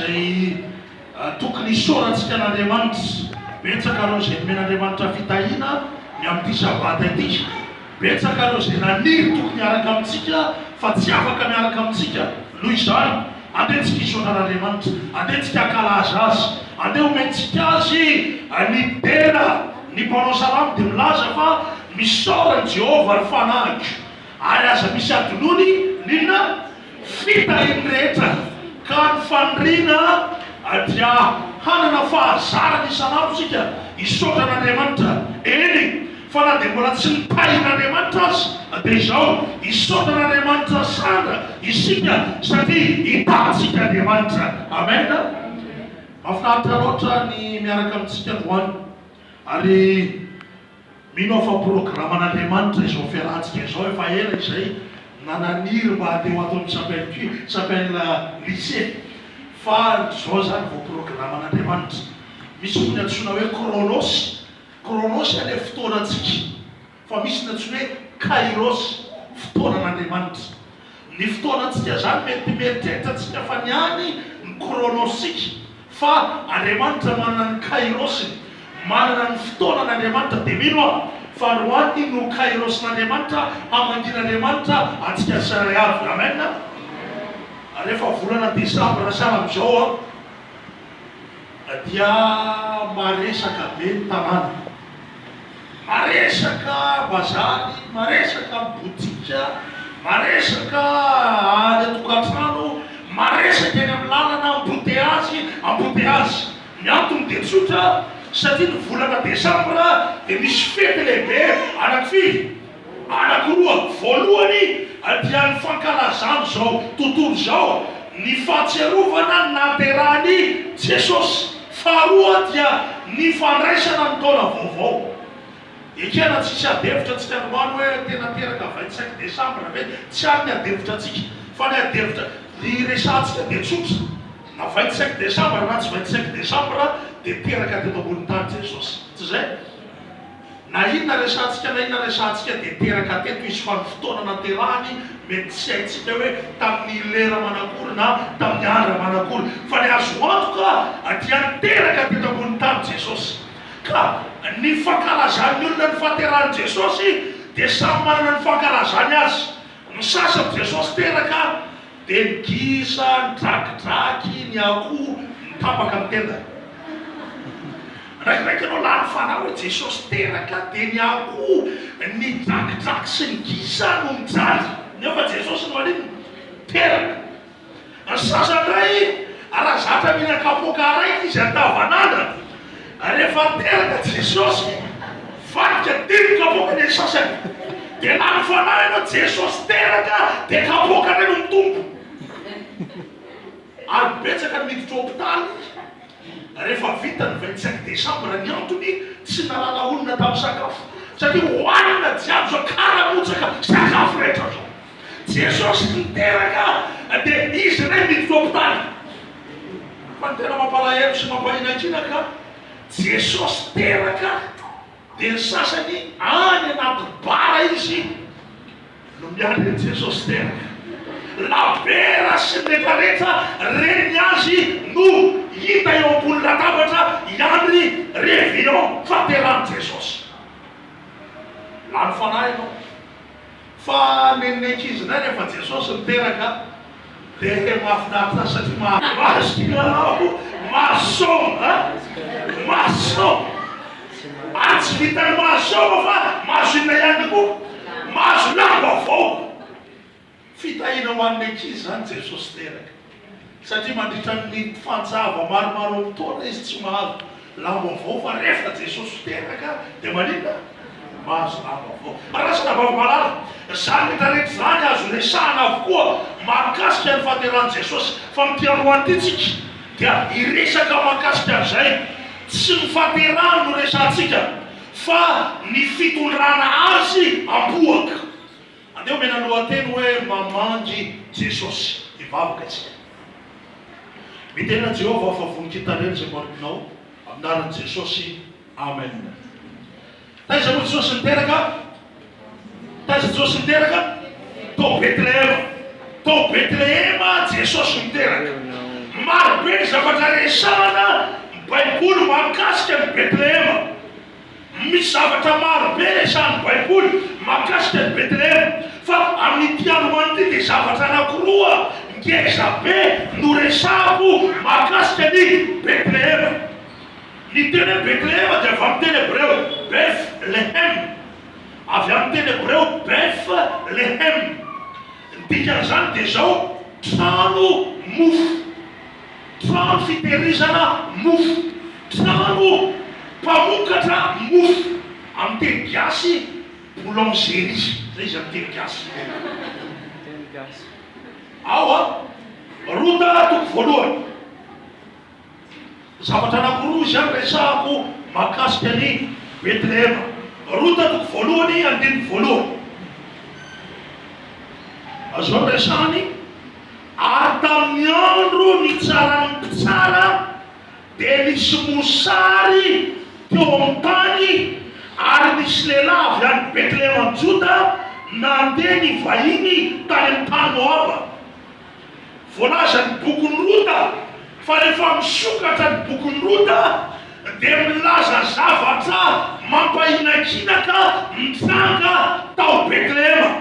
Izay tokony hisaorantsika an'Andriamanitra. Betsaka ireo izay nomen'Andriamanitra fitahiana ny amin'ity Sabata ity. Betsaka ireo izay naniry tokony hiaraka amintsika fa tsy afaka miaraka amintsika. Noho izany, andeha tsika hisaotra an'Andriamanitra. Andeha tsika hankalaza Azy. Andeha homentsika Azy ny dera. Ny mpanao salamo dia milaza fa misaora an'i Jehovah ry fanahiko, ary aza misy adinoiny n'inona? Fitahian'ny rehetra ka ny faniriana dia hanana fahazarana isan'andro isika hisaotra an'Andriamanitra. Eny fa na dia mbola tsy nitahian'Andriamanitra aza dia izao, hisaotra an'Andriamanitra sandra isika satria hitahintsika Andriamanitra. Amen. Mahafinaritra loatra ny miaraka amintsika androany ary. Mino aho fa programan'Andriamanitra izao fiarahantsika izao, efa ela izay na naniry mba handeha ho ato amin'ny chapelle Q, chapelle lycée, fa izao izany vao programan'Andriamanitra. Misy moa ny antsoina hoe chronos, chronos ilay fotoanantsika, fa misy ny antsoina hoe kairos, fotoanan'Andriamanitra. Ny fotoanantsika izany mety mieritreritra antsika fa ny any ny chronos-tsika, Fa Andriamanitra manana ny kairos-ny, manana ny fotoanany Andriamanitra, dia mino aho fa androany no kairos-n'Andriamanitra hamangian'Andriamanitra antsika tsirairay avy. Amen! Rehefa volana desambra sahala amin'izao dia maresaka be ny tanàna. Maresaka bazary, maresaka amin'ny botika, maresaka any an-tokantrano, maresaka eny amin'ny lalana, embouteillages, embouteillages. Ny antony dia tsotra, satria ny volana desambra dia misy fety lehibe anakifiry? Anakiroa. Voalohany dia ny fankalazan'izao tontolo izao ny fahatsiarovana ny nahaterahan'i Jesosy. Faharoa dia ny fandraisana ny taona vaovao. Ekena tsisy ady hevitra antsika androany hoe tena teraka 25 décembre ve, tsy any ny ady hevitra antsika fa ny ady hevitra ny resahantsika dia tsotra, na 25 décembre na tsy 25 décembre dia teraka teto ambonin'ny tany Jesosy. Tsy izay? Na inona resahantsika na inona resahantsika dia teraka teto izy fa ny fotoana naterahany mety tsy haintsika hoe tamin'ny lera manakory na tamin'ny andra manakory fa ny azo antoka dia teraka teto ambonin'ny tany Jesosy ka ny fankalazan'ny olona ny fahaterahan'i Jesosy dia samy manana ny fankalazany azy ny sasany Jesosy teraka Dia ny gisa, ny drakidraky, ny akoho, ny tapaka ny tendany. Ndraikindraiky ianao lany fanahy hoe Jesosy teraka dia ny akoho, ny drakidraky sy ny gisa no mijaly. Nefa Jesosy no maninona? Teraka. Ny sasany indray raha zatra mihinan-kapoaka araiky izy andavanandra, rehefa teraka Jesosy, vadika dimy kapoaka ny an'ny sasany. Dia lany fanahy ianao, Jesosy teraka dia kapoaka indray no mitombo. Ary betsaka ny miditra hopitaly rehefa vita ny 25 décembre, ny antony tsy nahalala olona tamin'ny sakafo satria hohanina jiaby izao karamotsaka sakafo rehetra izao. Jesosy niteraka dia izy indray miditra hopitaly. Fa ny tena mampalahelo sy mampahinakinaka, Jesosy teraka dia ny sasany any anaty bar izy no miandry an'i Jesosy teraka. Labera sy ny retraretra reny azy no hita eo ambony latabatra hiandry réveillon fahaterahan'i Jesosy. Lany fanahy ianao. Fa nen'ny ankizy indray rehefa Jesosy niteraka dia he mahafinaritra azy satria mahazo kilalao, mahazo saoma a! Mahazo saoma. Ary tsy vitan'ny mahazo saoma fa mahazo inona ihany koa? Mahazo lamba vao. Fitahiana ho an'ny ankizy izany Jesosy teraka. Satria mandritra ny fanjava maromaro amin'ny taona izy tsy mahazo lamba vao fa rehefa Jesosy teraka dia maninona? Mahazo lamba vao. Razana vavy malala, izany rehetra rehetra izany azo resahana avokoa mahakasika ny fahaterahan'i Jesosy. Fa amin'ity androany ity tsika dia hiresaka mahakasika an'izay. Tsy ny fahaterahany no resahantsika fa ny fitondrana azy ampohaka. Andeha omena lohateny hoe Mamangy Jesosy. Hivavaka isika. Mitenena Jehovah fa vonon-kitareno izay mpanomponao, amin'ny anaran'i Jesosy, Amen. Taiza moa Jesosy niteraka? Taiza Jesosy niteraka? Tao Betlehema. Tao Betlehema Jesosy niteraka. Maro be. Maro be ny zavatra resahana ny Baiboly mahakasika an'i Betlehema. Misy zavatra maro be resahan'ny Baiboly mahakasika an'i Betlehema. Fa amin'ity androany ity dia zavatra anankiroa ngeza be no resahako mahakasika an'i Betlehema. Ny teny hoe Betlehema dia avy amin'ny teny hebreo Beth Lehem. Avy amin'ny teny hebreo Beth Lehem. Ny dikan'izany dia izao, trano mofo, trano fitehirizana mofo, trano mpamokatra mofo, amin'ny teny gasy boulangerie, izay izy amin'ny teny gasy. Ao an! Rota toko voalohany. Zavatra anankiroa izany resahako mahakasika an'i Betlehema. Rota toko voalohany andininy voalohany. Izao no resahany, Ary tamin'ny andro nitsaran'ny mpitsara dia nisy mosary teo amin'ny tany, ary nisy lehilahy avy any Betlehema any Joda nandeha nivahiny tany amin'ny tany Moaba. Voalazan'ny bokin'i Rota fa rehefa misokatra ny bokin'i Rota dia milaza zavatra mampahinakinaka nitranga tao Betlehema.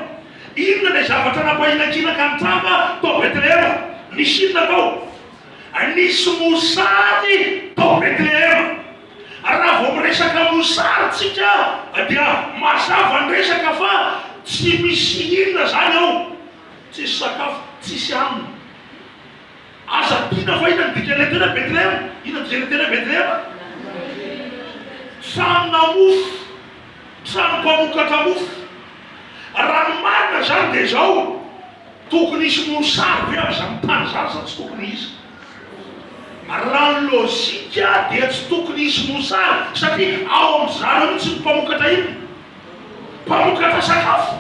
Inona ilay zavatra nampahinakinaka nitranga tao Betlehema? Nisy inona tao? Nisy mosary tao Betlehema. Raha vao miresaka mosary tsika dia mazava ny resaka fa tsy misy inona izany ao. Tsisy sakafo, tsisy hanina. Aza adino fa inona ny dikan'ilay teny hoe Betlehema? Inona ny dikan'ilay teny hoe Betlehema? Tranona mofo, trano mpamokatra mofo. Raha ny marina izany dia izao, tokony hisy mosary ve amin'izany tany izany sa tsy tokony hisy? Raha ny lojika dia tsy tokony hisy mosary satria ao amin-dry zareo mihitsy ny mpamokatra inona? Mpamokatra sakafo.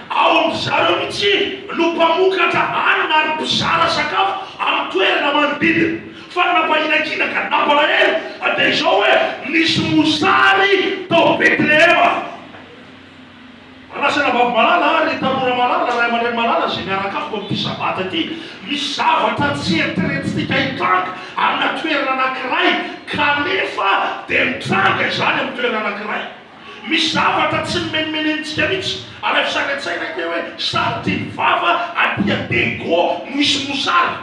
Ao amin-dry zareo mihitsy no mpamokatra hanina ary mpizara sakafo amin'ny toerana manodidina. Fa ny nampahinakinaka, nampalahelo, dia izao hoe, nisy mosary tao Betlehema. Ry anabavy malala, ry tanora malala, ray aman-dreny malala izay miaraka amiko amin'ity Sabata ity, misy zavatra tsy eritreretintsika hitranga amina toerana anankiray, kanefa dia mitranga izany amin'ny toerana anankiray. Misy zavatra tsy nomenomenenintsika mihitsy. Alaivo sary an-tsaina ange hoe sarotry ny vava aty Diego no hisy mosary.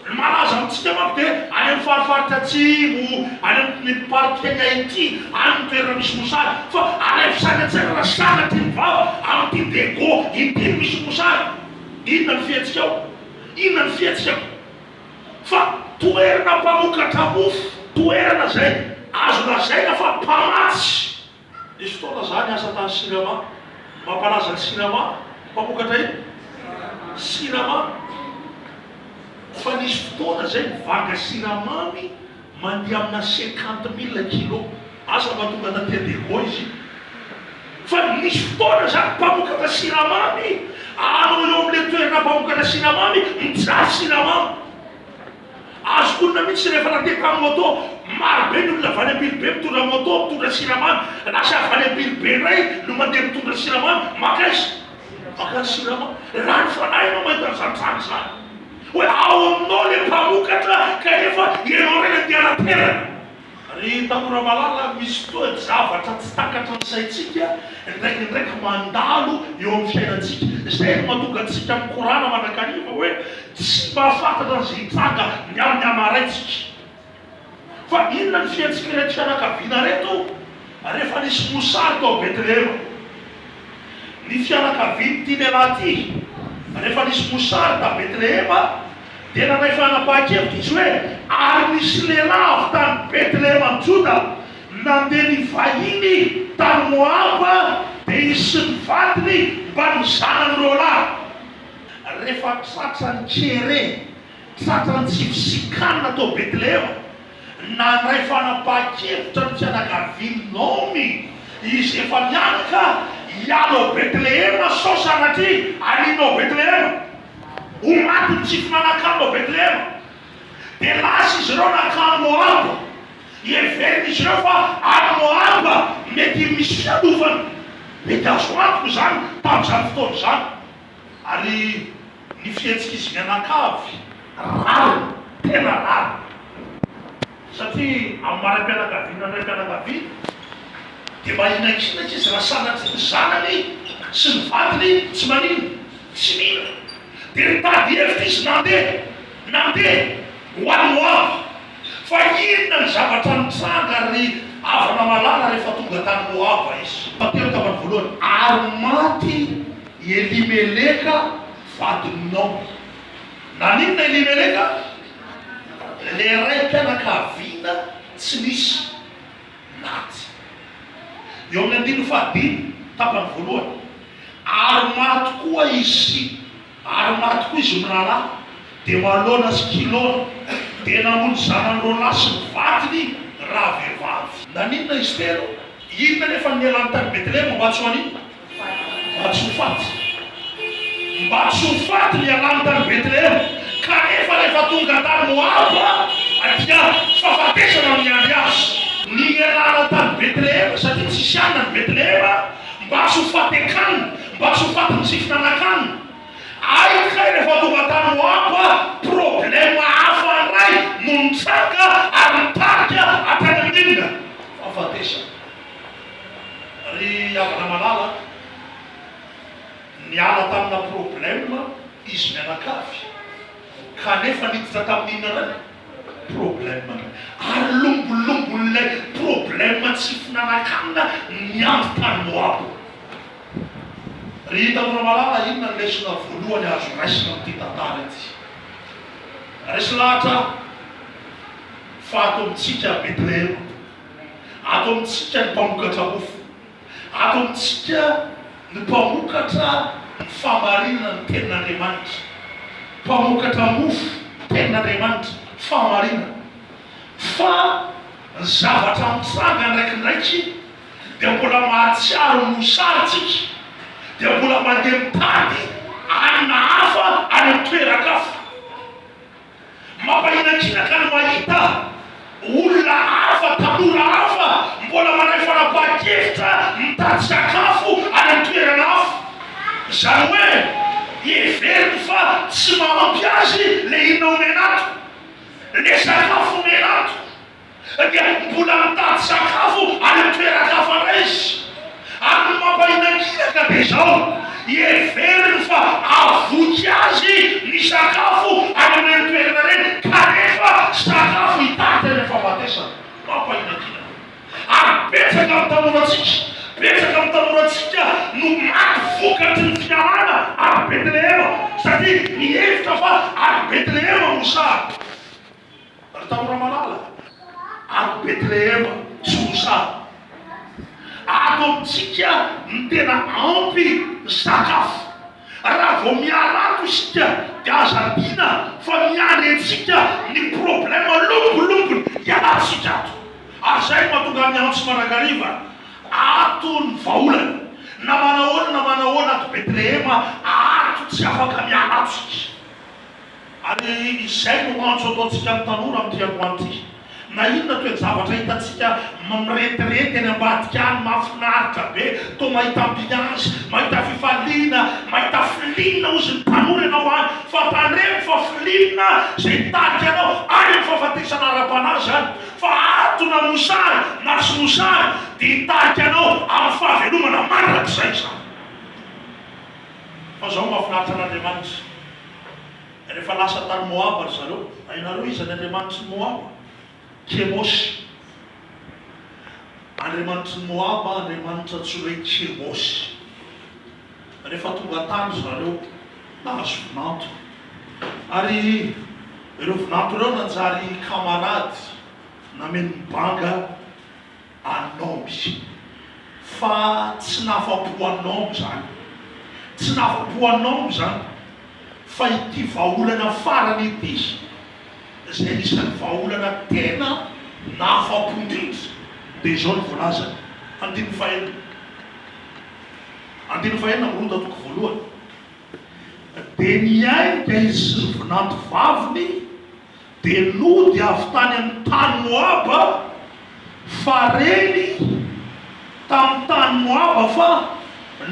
Ny malaza amintsika manko dia any amin'ny farifaritra atsimo, any amin'ny partie-n'i Haiti, any ny toerana misy mosary. Fa alaivo sary an-tsaina raha sanatria ny vava amin'ity Diego ity no misy mosary. Inona ny fihetsikao? Inona ny fihetsikako? Fa toerana mpamokatra mofo, toerana izay azo lazaina fa mpamatsy. Nisy fotoana za niasa tany Sirama, mampalaza ny Sirama, mpamokatra inona? Siramamy. Fa nisy fotoana zay mivanga siramamy mandeha amina cinquante mille kilo, asa mba tonga taty Diego izy io. Fa nisy fotoana zany mpamokatra siramamy anao eo amle toerana mpamokatra siramamy mijaly siramamy. Azoko onona mihitsy rehefa nandeha tamin'ny moto, maro be ny olona avy any Ambilobe mitondra moto, mitondra siramamy, lasa avy any Ambilobe indray no mandeha mitondra siramamy, mankaiza? Mankany siramamy. Raha ny fanahy ianao mahita an'izany tranga izany, hoe ao aminao ilay mpamokatra kanefa ianao indray no andeha hanaterana. Ry tanora malala, misy toe-javatra tsy takatry ny saintsika indraikindraiky mandalo eo amin'ny fiainantsika. Izay no mahatonga antsika mikorana mandrakariva hoe tsy mahafantatra an'izay hitranga ny amin'ny hamaray isika. Fa inona ny fihetsik'ireto fianakaviana ireto rehefa nisy mosary tao Betlehema? Ny fianakavian'ity lehilahy ity, rehefa nisy mosary tao Betlehema, Dia nandray fanapahan-kevitra izy hoe, Ary nisy lehilahy avy tany Betlehema any Joda, nandeha nivahiny tany Moaba, dia izy sy ny vadiny mbamin'ny zanany roalahy. Rehefa tratran'ny kere, tratran'ny tsy fisikanina tao Betlehema, Nandray fanapahan-kevitra ny fianakavian'i Naomy, izy efa-mianaka, hiala ao Betlehema sao sanatria haniana ao Betlehema. Ho maty ny tsy fihinanan-kanina ao Betlehema. Dia lasa izy ireo nankany Moaba. Heverin'izy ireo fa any Moaba mety misy fialofana. Mety azo antoka izany tamin'izany fotoana izany. Ary. Ny fihetsik'izy mianakavy rariny, tena rariny. Satria amin'ny maha raim-pianakaviana ny raim-pianakaviana dia mba hinakinaka izy raha sanatria ny zanany sy ny vadiny tsy maninona, tsy mino. Dia nitady hevitra izy nandeha, nandeha ho any Moaba. Fa inona ny zavatra nitranga ry havana malala rehefa tonga tany Moaba izy? Fahatelo tapany voalohany, ary maty i Elimeleka vadin'i Naomy. Naninona Elimeleka? Le raim-pianakaviana tsy nisy maty. Eo amin'ny andininy fahadimy, tapany voalohany, Ary maty koa izy sy, ary maty koa izy mirahalahy, dia Malona sy Kilona, dia namono zanany roalahy sy ny vadiny rahavehivavy. Naninona izy telo? Inona anefa no nialany tany Betlehema mba tsy ho an'inona? Mba tsy ho faty. Mba tsy ho faty ny nialany tany Betlehema. Kanefa rehefa tonga tany Moaba dia fahafatesana no niandry azy. Ny nialana tany Betlehema, satria tsisy hanina ny Betlehema, mba tsy ho faty an-kanina, mba tsy ho fatin'ny tsy fihinanan-kanina. Ay kay rehefa tonga tany Moaba, problème hafa indray no nitranga ary nitarika hatrany amin'inona? Fahafatesana. Ry havana malala a! Niala tamina problème izy mianakavy kanefa niditra tamin'ny inona indray? Problème indray. Ary lombolombolon'ilay problème tsy fihinanan-kanina niandry tany Moaba. Ry tanora malala, inona ny lesona voalohany azo raisina amin'ity tantara ity? Resy lahatra aho fa ato amintsika Betlehema, Ato amintsika ny mpamokatra mofo. Ato amintsika ny mpamokatra ny fahamarinana ny Tenin'Andriamanitra. Mpamokatra mofo, Tenin'Andriamanitra, fahamarinana. Fa ny zavatra mitranga ndraikindraiky dia mbola mahatsiaro mosary tsika, dia mbola mandeha mitady hanina hafa any amin'ny toeran-kafa. Mampahinankinaka ny mahita olona hafa, tanora hafa mbola mandray fanapahan-kevitra mitady sakafo any amin'ny toerana hafa. Izany hoe heveriny fa tsy mahampy azy ilay inona omena ato, ilay sakafo omena ato. Dia mbola mitady sakafo any amin'ny toeran-kafa indray izy. Ary ny mampahinankinaka dia izao, heveriny fa havoky azy ny sakafo any amin'ireny toerana ireny, kanefa sakafo hitarika any amin'ny fahafatesana. Mampahinankinaka. Ary betsaka amin'ny tanorantsika, betsaka amin'ny tanorantsika no maty vokatry ny fialana any Betlehema, satria mihevitra fa any Betlehema no saha. Ry tanora malala, ato Betlehema tsy ho sahy. Ato amintsika ny tena ampy sakafo. Raha vao miala ato isika dia aza adina fa miandry antsika ny problème lombolombo hialantsika ato. Ary izay no mahatonga ny antso mandrakariva, ato ny vahaolana. Na manahoana na manahoana ato Betlehema, ato tsy afaka miala ato isika. Ary izay no antso ataontsika amin'ny tanora amin'ity androany ity. Na inona toe-javatra hitantsika mirentirenty any ambadika any, mahafinaritra be, toa mahita ambiance, mahita fifaliana, mahita feeling hozy ny tanora ianao any, fa tandremo fa feeling izay hitarika anao any amin'ny fahafatesana ara-panahy izany, fa ato na mosary na tsy mosary dia hitarika anao amin'ny fahavelomana mandrakizay izany. Fa izao mahafinaritra an'Andriamanitra. Rehefa lasa tany Moaba ry zareo, hainareo iza ny andriamanitry ny Moaba? Kemosy. Andriamanitry ny Moaba, andriamanitra antsoina hoe Kemosy. Rehefa tonga tany ry zareo, nahazo vinanto. Ary ireo vinanto ireo nanjary kamarady nameno ny banga an'i Naomy. Fa tsy nahafapo an'i Naomy izany. Tsy nahafapo an'i Naomy izany. Fa ity vahaolana farany ity, izay anisan'ny vahaolana tena nahafapo indrindra, dia izao no voalazany, andininy fahenina. Andininy fahenina amin'ny Rota toko voalohany. Dia niainga izy sy ny vinanto vaviny, Dia nody avy tany amin'ny tany Moaba, fa reny tamin'ny tany Moaba fa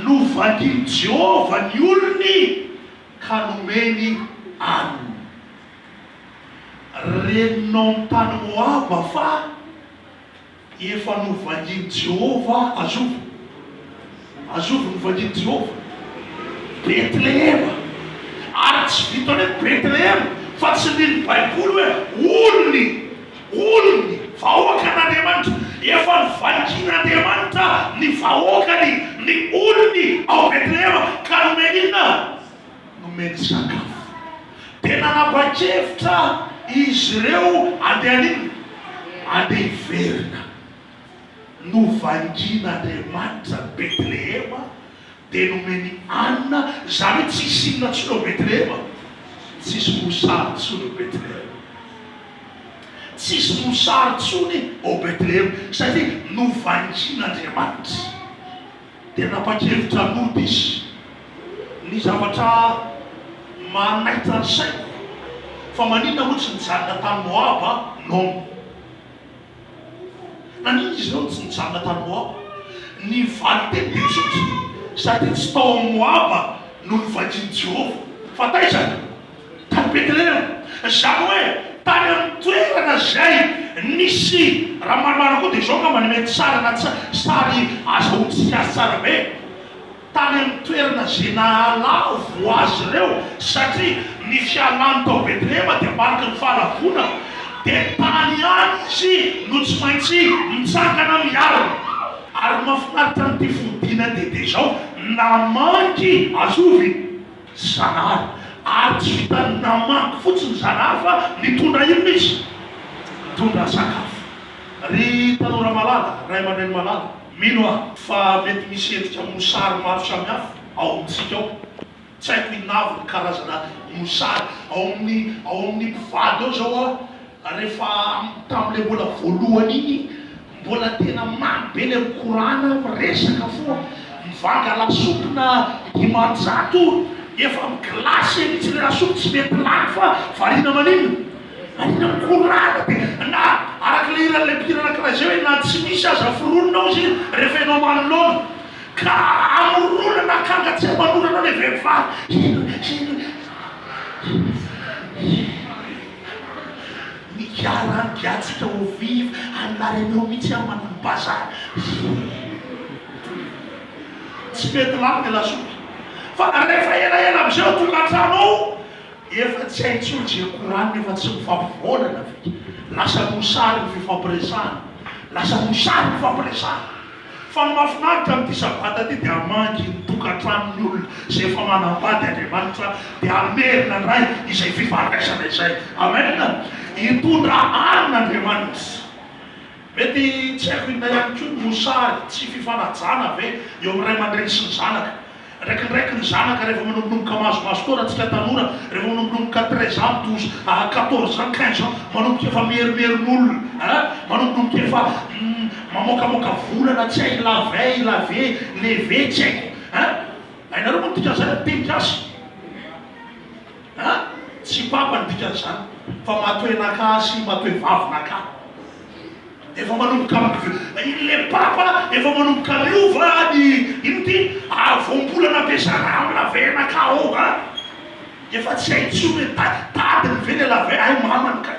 novangin'i Jehovah ny olony. Ka nomeny hanina. Reninao ny tany Moaba fa efa novangin'i Jehovah Azovy? Azovy novangin'i Jehovah? Betlehema. Ary tsy vitan'ny hoe Betlehema, fa tsindrin'ny Baiboly hoe olony, olony, vahoakan'Andriamanitra. Efa novangin'Andriamanitra ny vahoakany, ny olony ao Betlehema, ka nomeny inona? Nomeny sakafo. Dia nanapa-kevitra izy ireo handeha haninona? Handeha hiverina. Novangian'Andriamanitra Betlehema, dia nomeny hanina, izany hoe tsisy inona intsony ao Betlehema? Tsisy mosary intsony ao Betlehema. Tsisy mosary intsony ao Betlehema, satria novangian'Andriamanitra. Dia nanapa-kevitra nody izy. Ny zavatra manaitra ny saiko, fa maninona moa tsy nijanona tany Moaba Naomy? Naninona izy ireo no tsy nijanona tany Moaba? Ny valin-teny dia tsotra, satria tsy tao amin'i Moaba no novakin'i Jehovah, fa taiza? Tany Betlehema, izany hoe tany amin'ny toerana izay nisy, raha marimarina koa dia izao angamba no mety tsara na sary azahoantsika azy tsara be, tany amin'ny toerana izay nahalavo azy ireo, satria ny fialany tao Betlehema dia mariky ny fahalavoana, dia tany ihany izy no tsy maintsy mitsangana miarina. Ary mahafinaritra an'ity fodiana ity dia izao, namangy azovy. Zanahary. Ary tsy vitan'ny namangy fotsiny Zanahary fa nitondra inona izy? Nitondra sakafo. Ry tanora malala, ray aman-dreny malala, mino aho fa mety misy endrika mosary maro samihafa ao amintsika ao. Tsy haiko inona avy ny karazana mosary ao amin'ny ao amin'ny mpivady ao izao aho. Rehefa tamin'ilay mbola voalohany iny, mbola tena mamy be ilay mikorana, miresaka foa, mivanga lasopy na 500, efa mi-glace mihitsy ilay lasopy, tsy mety lany fa variana maninona? Variana mikorana dia na araka ilay hiran'ilay mpihira anankiray izay hoe na tsy misy aza foronina hozy rehefa ianao manoloana ka amoronana akanga tsy aman'orana ilay vehivavy, inona, inona, Mikiara any giatsika ho vive any la réunion mihitsy aho manano bazary. Tsy mety lany ny lasopy. Fa rehefa elaela amizay ao tokantrano ao efa tsy hay intsony ze koranina efa tsy mifampivolana ve. Lasa mosary ny fifampiresahana. Lasa mosary ny fifampiresahana. Fa ny mahafinaritra amin'ity sabata ity dia hamangy ny tokantranon'ny olona izay efa manambady Andriamanitra dia hamerina indray izay fifandraisana izay. Amen! Hitondra hanina Andriamanitra. Mety tsy haiko inona ihany koa ny mosary, tsy fifanajana ve eo amin'ny ray aman-dreny sy ny zanaka? Ndraikindraiky ny zanaka rehefa manombonomboka mahazomazo taona antsika tanora rehefa manombonomboka treize ans douze à quatorze ans quinze ans manomboka efa mierimerin'olona a manombonomboka efa mamoakamoaka volana tsy hay lave lave leve tsy haiko a hainareo moa ny dikan'izany amin'ny teny gasy a tsy papa ny dikan'izany fa matoenakahy sy matoevavinakahy. Efa manomboka le papa efa manomboka miova ny ino ty voambolana ampiasana am laverina KO a! Efa tsy hay intsony hoe tadiny ve le lave hay mamany kay.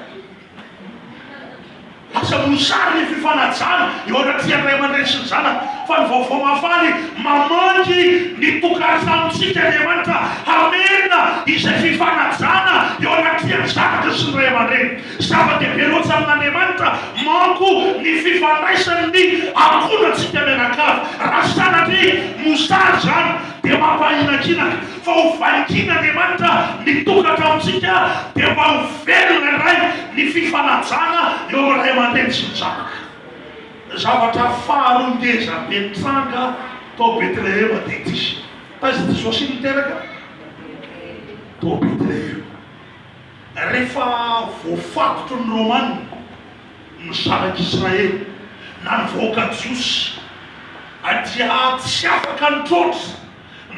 Lasa mosary ny fifanajana eo anatrehan'ny ray aman-dreny sy ny zanaka. Fa ny vaovao mahafaly, mamangy ny tokantranontsika Andriamanitra hamerina izay fifanajana eo anatrehan'ny zanaka sy ny ray aman-dreny. Zava-dehibe loatra amin'Andriamanitra manko ny fifandraisan'ny ankohonantsika mianakavy. Raha sanatria mosary izany dia mampahinakinaka, fa ho vainkin'Andriamanitra ny tokantranontsika dia mba ho velona indray ny fifanajana eo amin'ny ray aman-dreny sy ny zanaka. Zavatra faharoa ngeza be nitranga tao Betlehema dia ity. Taiza Jesosy niteraka? Tao Betlehema. Rehefa voafatotry ny Romana ny zanak'Israely na ny vahoaka jiosy dia tsy afaka nitroatra.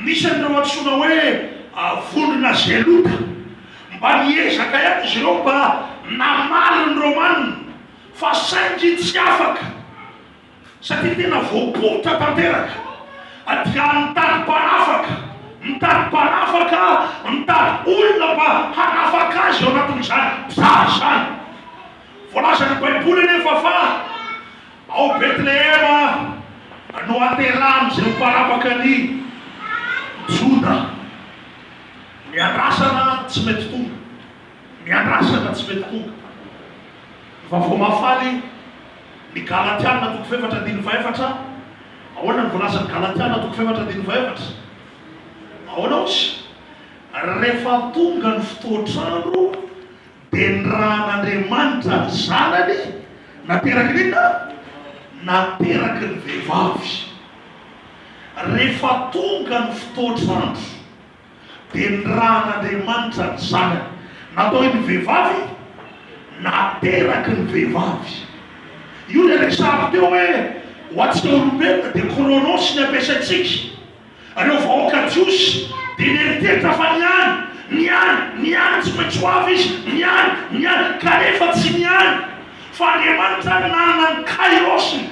Nisy an'ireo antsoina hoe vondrona Zelota. Mba niezaka ihany izy ireo mba namaly ny Romana fa saingy tsy afaka. Satria tena voaporitra tanteraka dia nitady mpanafaka. Mitady mpanafaka, mitady olona mba hanafaka azy ao anatin'izany mpizaha izany. Voalazan'ny Baiboly anefa fa ao Betlehema no haterahan'izay ho mpanapaka ny Joda. Ny andrasana tsy mety tonga. Ny andrasana tsy mety tonga. Ny vaovao mahafaly, ny Galatiana toko fahefatra andininy fahefatra, ahoana no voalazan'ny Galatiana toko fahefatra andininy fahefatra? Ahoana hozy? Rehefa tonga ny fotoatr'andro dia nirahan'Andriamanitra ny Zanany, nateraky ny inona? Nateraky ny vehivavy. Rehefa tonga ny fotoatr'andro dia nirahan'Andriamanitra ny Zanany. Natao in'ny vehivavy? Nateraky ny vehivavy. Io ilay resahako teo hoe ho antsika olombelona dia chronos ny ampiasaintsika. Ireo vahoaka jiosy dia nieritreritra fa ny any, ny any, ny any tsy maintsy ho avy izy, ny any, ny any, kanefa tsy ny any. Fa Andriamanitra nanana ny kairos-ny,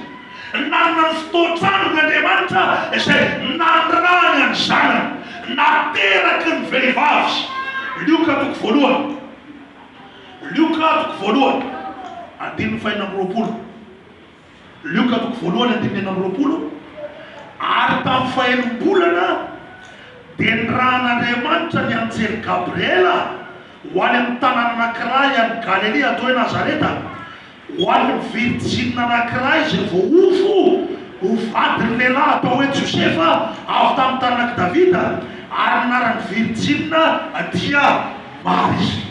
nanana ny fotoan-tranony Andriamanitra izay nanirahany an'ny Zanany, nateraky ny vehivavy. Lioka toko voalohany, Lioka toko voalohany, andininy fahenina amby 20. Lioka toko voalohany andininy 26, Ary tamin'ny fahenim-bolana dia nirahan'Andriamanitra ny anjely Gabriela ho any amin'ny tanàna anankiray any Galilia atao hoe Nazareta, ho any amin'ny virjinina anankiray izay voaofo ho vadin'ny lehilahy atao hoe Josefa avy tamin'ny taranak'i Davida, ary ny anaran'ny virjinina dia Maria.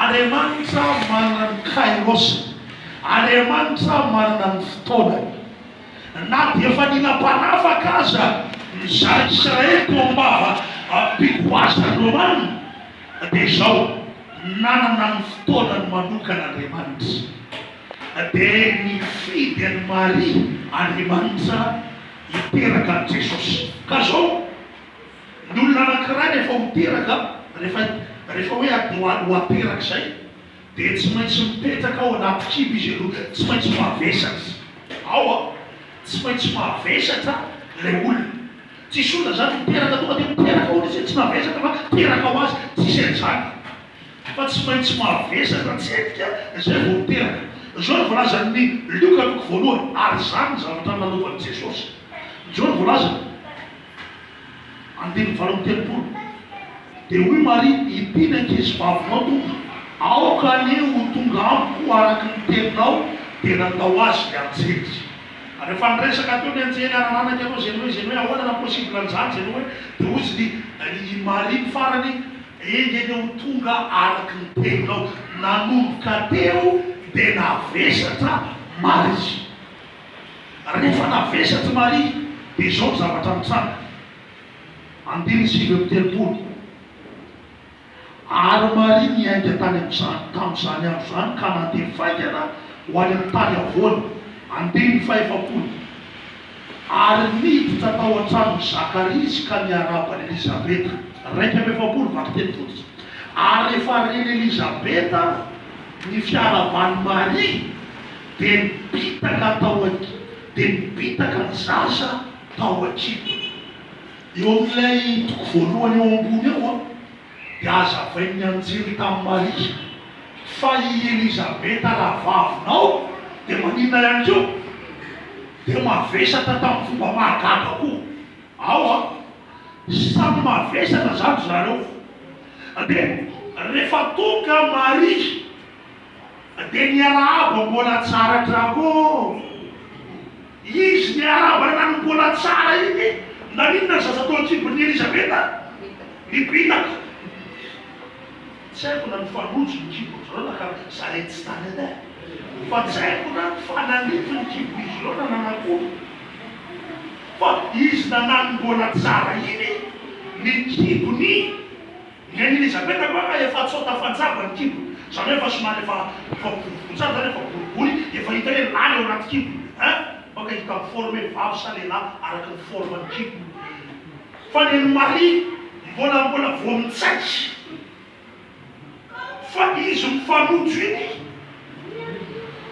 Andriamanitra manana ny kairos-ny. Andriamanitra manana ny fotoanany. Na dia efa nila mpanafaka aza ny zanak'Israely teo am-bava am-pigoazan'ny Romana, dia izao, nanana ny fotoanany manokana Andriamanitra. Dia nifidy an'i Maria Andriamanitra hiteraka an'i Jesosy. Ka izao, ny olona anankiray rehefa ho teraka, rehefa rehefa hoe ho ateraka izay, Dia tsy maintsy mipetraka ao anaty kibo izy aloha, tsy maintsy mavesatra ao an, tsy maintsy mavesatra ilay olona. Tsisy olona zany miteraka tonga dia miteraka hono izy, tsy mavesatra fa teraka ho azy, tsisy an'izany fa tsy maintsy mavesatra tsetika zay vao miteraka. Izao no voalazan'ny Lioka toko voalohany, ary izany ny zavatra nalovan'i Jesosy. Izao no voalazany. Andininy 38, Dia hoy Maria, Ity ny ankizivavinao, Tompo, aoka anie ho tonga amiko araka ny teninao, dia nandao azy ny anjely. Ary rehefa niresaka teo ny anjely, ary nananaka ianao, izay ny hoe, izay ny hoe, ahoana na possible an'izany, izay ny hoe, dia hoy izy ny, i Maria ny farany, Enga anie ho tonga araka ny teninao. Nanomboka teo dia navesatra Maria. Rehefa navesatr'i Maria, dia izao ny zavatra nitranga, andininy 39, Ary Maria niainga tany amin'izany, tamin'izany andro izany, ka nandeha faingana ho any amin'ny tany havoana, andininy fahefapolo, ary niditra tao an-tranon'i Zakaria izy ka niarahaba an'i Elizabeta, 41, vakiteny fototra, Ary rehefa ren'i Elizabeta ny fiarahaban'i Maria, Dia nibitaka tao an dia nibitaka ny zaza tao an-kibony. Eo amin'ilay toko voalohany eo ambony eo an, dia hazavain'ny anjely tamin'i Maria fa i Elizabeta rahavavinao dia maninona ihany koa? Dia mavesatra tamin'ny fomba mahagaga koa. Ao an! Samy mavesatra izany ry zareo. Dia rehefa tonga Maria Dia niarahaba mbola tsara drago. Izy niarahaba an'i mbola tsara iny, naninona ny zaza tao an-kibon'i Elizabeta? Nibitaka. Tsy haiko na nifanojo ny kibon-dry zareo na karaha zahay tsy tany anie. Fa tsy haiko na nifanandrify ny kibon'izy ireo na nanakory. Fa izy nanano mbola tsara iny, ny kibony. Ny an'i Elizabeth angamba efa tsy ao tafanjava ny kibony, izany hoe efa somary efa efa boribory tsara izany, efa boribory, efa hita hoe lahy ny ao anaty kibony hein, maka hita amin'ny forme hoe vavy sa lehilahy araka ny forme ny kibony. Fa ny an'i Maria mbola mbola vao mitsaiky fa izy mifanojo iny,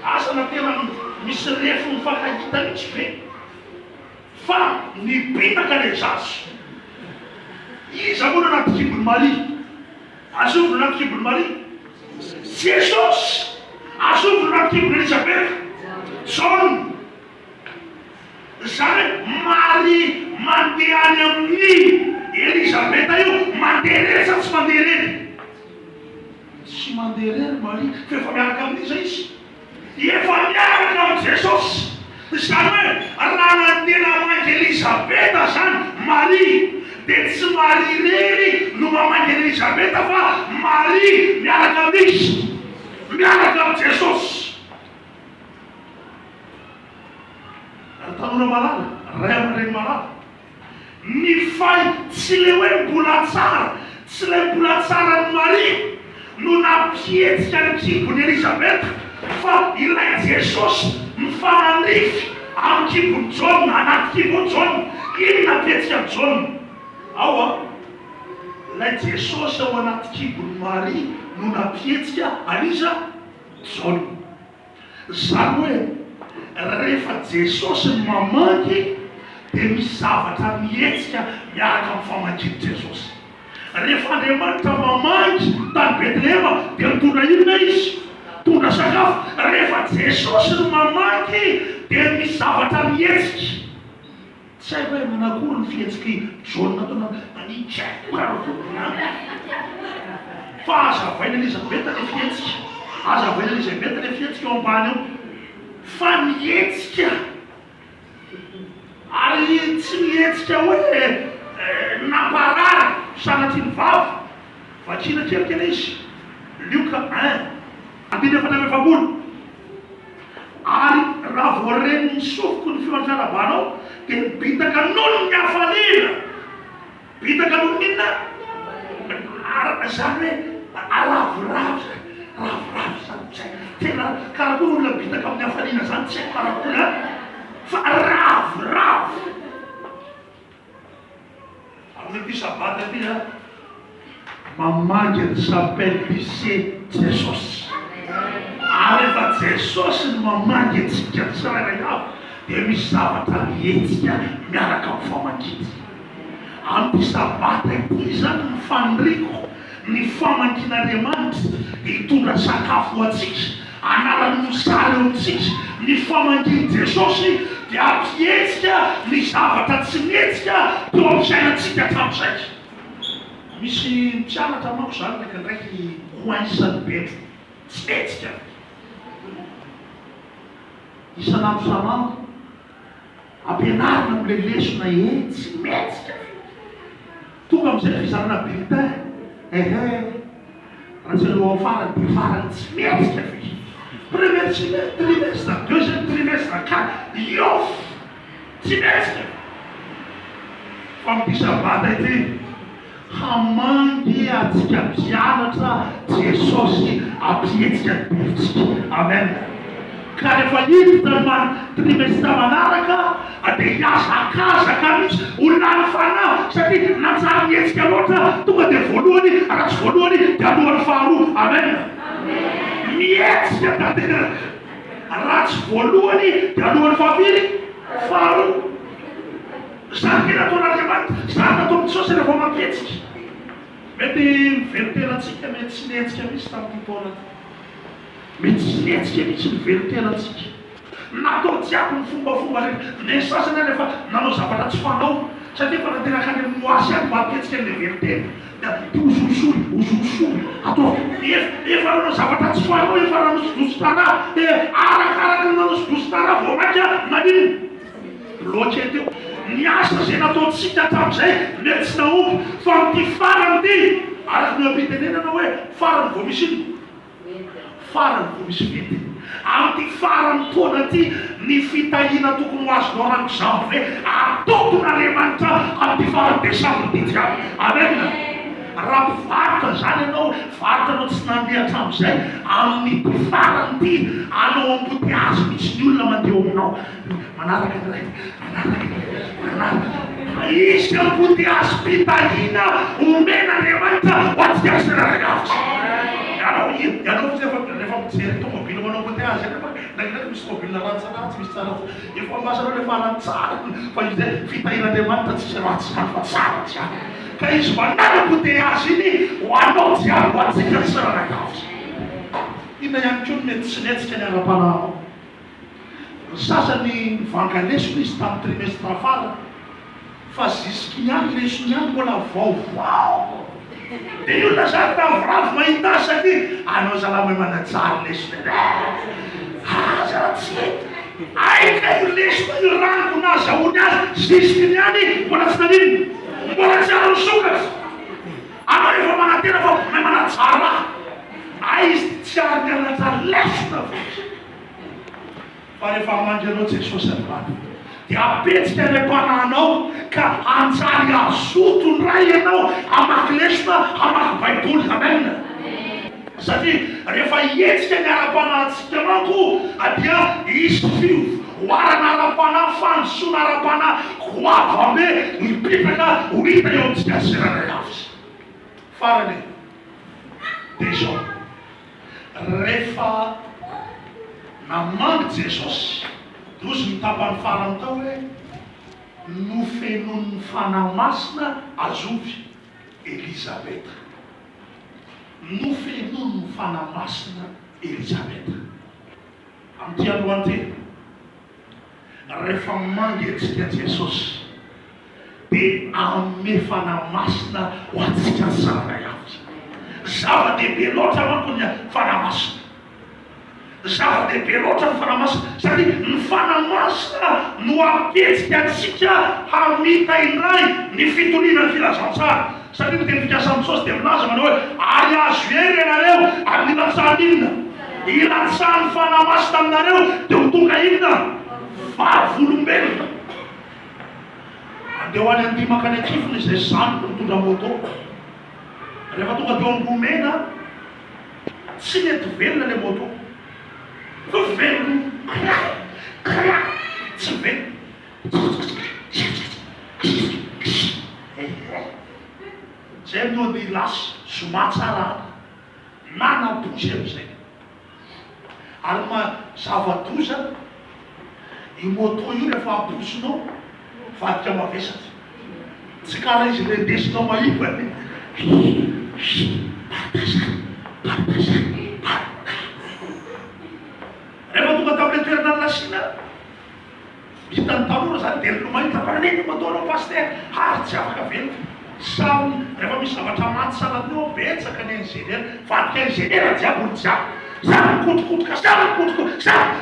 asa na tena misy refy mifankahita mihitsy ve? Fa nibitaka ilay zaza. Iza moa no anaty kibon'i Maria? Azovy no anaty kibon'i Maria? Jesosy! Azovy no anaty kibon'i Elizabeta? Jaona. Izany hoe Maria mandeha any amin'i Elizabeta io, mandeha irery sa tsy mandeha irery? Tsy mandeha irery Maria, fa efa miaraka amin'iza izy? Efa miaraka amin'i Jesosy. Izany hoe raha nandeha namangy Elizabeta izany Maria, dia tsy Maria irery no mamangy an'i Elizabeta fa Maria miaraka amin'iza? Miaraka amin'i Jesosy. Ry tanora malala, ray aman-dreny malala, Ny fay tsy le hoe mbola tsara, tsy ilay mbola tsaran'i Maria no nampihetsika ny kibon'i Elizabeta fa ilay Jesosy mifanandrify amin'ny kibon'i Jaona, anaty kibon'i Jaona. Iny nampihetsika an'i Jaona. Ao an! Ilay Jesosy ao anaty kibon'i Maria no nampihetsika an'iza? Jaona. Izany hoe rehefa Jesosy no mamangy dia misy zavatra mihetsika miaraka amin'ny famangian'i Jesosy. Rehefa Andriamanitra mamangy tany Betlehema dia mitondra inona Izy? Mitondra sakafo. Rehefa Jesosy no mamangy dia misy zavatra mihetsika. Tsy haiko hoe manakory ny fihetsik'i Jaona tao Fa hazavain'i Elizabeta ilay fihetsika. Hazavain'i Elizabeta ilay fihetsika eo ambany eo. Fa mihetsika. Ary tsy mihetsika hoe namparary sanatria ny vava. Vakina kely kely izy. Lioka un. Andininy 44. Ary raha vao ren'ny sofiko ny feon'ny fiarahabanao, dia nibitaka noho ny hafaliana. Bitaka noho ny inona? Ary izany hoe ravoravo izany, ravoravo izany, tsy haiko, tena karakory olona bitaka amin'ny hafaliana izany, tsy haiko karakory an, fa ravoravo. Amin'ity sabata ity aho mamangy an'i Chapelle Lycée Jesosy. Ary rehefa Jesosy no mamangy antsika tsirairay avy dia misy zavatra mihetsika miaraka amin'ny famangiana. Amin'ity sabata ity izany ny faniriako ny famangian'Andriamanitra dia hitondra sakafo ho antsika, hanala ny mosary eo amintsika. Ny famangian'i Jesosy dia hampihetsika ny zavatra tsy nihetsika teo amin'ny fiainantsika hatramin'izay. Misy mpianatra manko izany indraikindraiky coince ny betro, tsy mihetsika. Isan'andro isan'andro. Ampianarina amin'ilay lesona ee tsy mihetsika ve? Tonga amin'izay fizarana bulletin ehe raha tsy alohan'ny farany dia farany tsy mihetsika ve? Premier trimestre, deuxième trimestre ka ioff tsy mihetsika ve? Fa amin'ity sabata ity Hamangy antsika mpianatra Jesosy hampihetsika ny birontsika. Amen. Ka rehefa hiditra ny man trimestre manaraka dia hihazakazaka mihitsy ho lany fanahy satria nanjary nihetsika loatra tonga dia voalohany raha tsy voalohany dia alohan'ny faharoa. Amen. Mihetsika tanteraka. Raha tsy voalohany dia alohan'ny fahafiry? Faharoa. Zany ve nataon'Andriamanitra? Zany nataon'i Jesosy rehefa mampihetsika. Mety ny velon-tenantsika mety tsy nihetsika mihitsy tamin'ity taona ity. Mety tsy nihetsika mihitsy ny velon-tenantsika. Natao jiaby ny fombafomba rehetra. Ny sasany ary efa nanao zavatra tsy fanao satria efa nandeha nankany amin'ny moasy any mba hampihetsika an'ilay velon-tena. Dia ozozoy, ozozoy, ataovy. Efa, efa nanao zavatra tsy fanao, efa nanosodositra rà. Dia arakaraka ny nanosodositra rà vao mainka naninona? Bloqué teo. Ny asa izay nataontsika hatramin'izay mety tsy nahomby fa amin'ity farany ity, araka ny oha-pitenenana hoe farany vao misy inona? Farany vao misy fety. Amin'ity faran'ny taona ity, ny fitahiana tokony ho azonao rano janvier atoton'Andriamanitra amin'ity faran'ny décembre ity jiaby. Amen. Raha mpivarotra izany ianao, varotra anao tsy nandeha hatramin'izay, amin'ity farany ity, hanao embouteillage mihitsy ny olona mandeha eo aminao. Manaraka ny Ray, manaraka ny Ray, manaraka. Hisy amboteazim-pitahiana omen'Andriamanitra ho antsika tsirairay avy. Ianao, ianao fotsiny efa rehefa mijery tômôbila manao amboteazy any efa indraindraiky. misy tomobile ratsiratsy, misy tsaratsara. Efa ambasareo le farany tsara fa izay fitahian'Andriamanitra tsisy ratsy zany fa tsara jiaby. Ka izy manala embouteillage iny ho anao jiaby, ho antsika tsirairay avy. Inona ihany koa no mety tsy nihetsika ny ara-panahinao? Ny sasany nivanga lesona izy tamin'ny trimestre farany fa jusqu' ihany lesona ihany mbola vaovao dia ny olona zany ravoravo mahita azy satria anao zalahy mahay manajary lesona eh! Aza raha tsy hety aika io lesona io rango nazahoany azy jusqu' ihany mbola tsy naninona mbola tsy ary nisokatra anao efa manantena fa mahay manajary raha ay izy tsy ary nianatra lesona fotsiny. Fa rehefa hamangy anao Jesosy androany dia hapetsika ilay mpanahinao ka hanjary hazoto indray ianao hamaky lesona, hamaky baiboly. Amen. Satria rehefa hihetsika ny ara-panahintsika manko dia hisy fivoarana ara-panahy, fandrosoana ara-panahy goavambe hipetraka ho hita eo amintsika tsirairay avy. Farany dia izao. Rehefa namangy Jesosy, dia hozy ny tapany farany tao hoe, Nofenoin'ny Fanahy Masina azovy Elizabeta. Nofenoin'ny Fanahy Masina Elizabeta. Amin'ity androany ity, Rehefa mangetrika Jesosy dia hanome Fanahy Masina ho antsika tsirairay avy. Zava-dehibe loatra manko ny Fanahy Masina. Zava-dehibe loatra ny Fanahy Masina satria ny Fanahy Masina no hampihetsika antsika hamita indray ny fitoriana ny filazantsara. Satria ny teny fikasan'i Jesosy dia milaza manao hoe, Ary azo hery ianareo amin'ny ilatsahan'ny inona? Ilatsahan'ny Fanahy Masina aminareo dia ho tonga inona? Vavolombelona. Andeha ho any Andia mankany Ankifina izay zandriko nitondra moto. Rehefa tonga teo Ambohimena, tsy nety velona ilay moto. Velona, kra, kra, tsy velona. Zay no andeha hilasy zoma tsara any nanam-posy amizay ary ma zava-doza io moto io rehefa amposinao mivadika mavesatra tsy kara izy le ndesinao mahiba ny rehefa tonga tamle toerana nilasiana. Hitan'ny tanora zany dia milomay ny tapany anie ny moto anao pasitera ary tsy afaka velona samy rehefa misy zavatra maty sahala amin'io ao betsaka ny ingénieur vadika ingénieur jiaby olo jiaby samy mikotokotoka samy mikotokotoka samy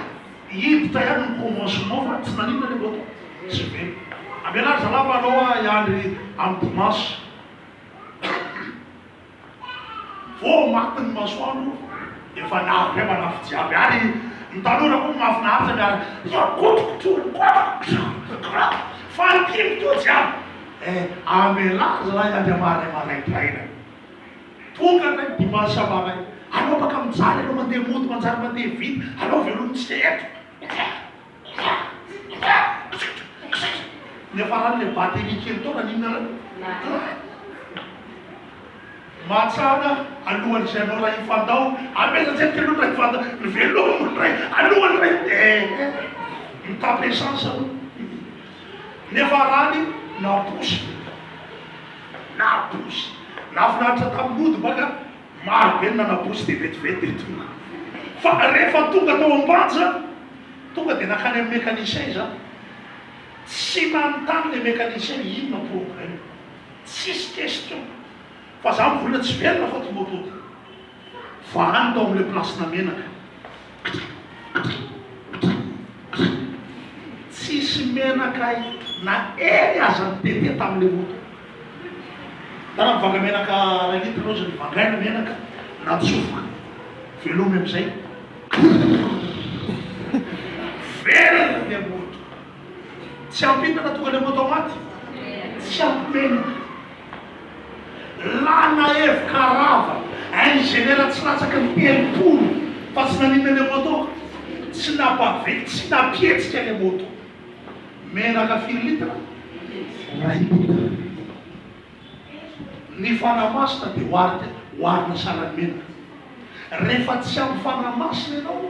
hiditra ihany ny commencement fa tsy naninona le moto tsy velona amelà ry zalahy fa aleo aho hiandry amin'ny dimanche. Vao maty ny masoandro efa navy indray manafy jiaby ary ny tanora koa mahafinaritra miaraka Faly koa jiaby eh amelà zalahy hiandry amaray maraindraina tonga ndray ny dimanche maraina aleo baka mijaly aleo mandeha mody manjary mandeha vita aleo velomintsika eto. Niafarany le batterie kely tao naninona reo? Mahatsara alohan'izay anao raha hifandao, ampiasa tsetika aloha raha hifandao, ny veloma ndray alohan'ny ray eh mitapy essence aloha. Niafarany naposy, naposy, nahafinaritra tamin'ny mody baka. Maro be ny nanabosy dia vetivety dia tonga. Fa rehefa tonga tao Ambanja, tonga dia nankany amin'ny mécanicien izaho. Tsy nanontany ilay mécanicien inona problème. Tsisy question. Fa za mivolana tsy velona fa ty moto ty. Vahany tao amin'ilay place-na menaka. Tsisy menaka na eny aza nitete tamin'ilay moto. Tara mivanga menaka iray litre aloha zany, vangaina menaka natsofoka, velomy amizay, velona le moto, tsy ampy inona tonga le moto maty, tsy ampy menaka, lana evoka rava, ingénieur tsy latsaky ny 30 fa tsy naninona le moto, tsy nampaventy, tsy nampihetsika le moto. Menaka firy litre? Iray litre. Ny Fanahy Masina dia oharina oharina sahalan'ny menaka. Rehefa tsy amin'ny Fanahy Masina ianao,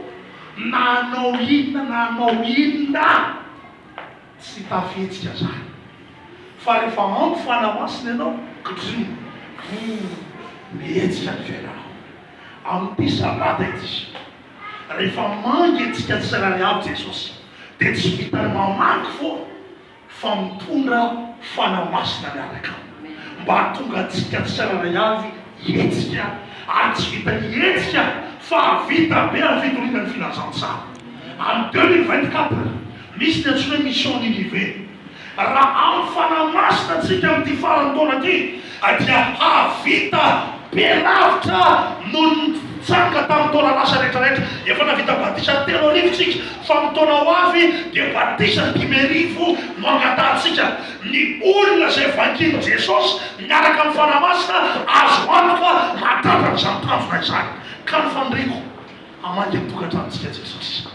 Na hanao inona na hanao inona tsy tafihetsika zany. Fa rehefa ampy Fanahy Masina ianao, kdrim, vouu, mihetsika ny fiainanao. Amin'ity sabata ity, rehefa mangy antsika tsirairay avy Jesosy, dia tsy vitan'ny mamangy foana, fa mitondra Fanahy Masina miaraka aminy, mba hahatonga antsika tsirairay avy hihetsika, ary tsy vitan'ny hihetsika, fa hahavita be amin'ny fitoriana ny filazantsara. Amin'ny 2024, misy ny antsoina hoe Mission Ninive. Raha ampy Fanahy Masina antsika amin'ity faran'ny taona ity, dia hahavita be lavitra noho ny nitranga tamin'ny taona lasa rehetra rehetra. Efa nahavita batisa 3000 isika, fa amin'ny taona ho avy dia batisa 5000 no angatahantsika. Ny olona izay vangin'i Jesosy miaraka amin'ny Fanahy Masina, azo antoka mahatratra an'izany tanjona izany. Ka ny faniriako, hamangy ny tokantranontsika Jesosy.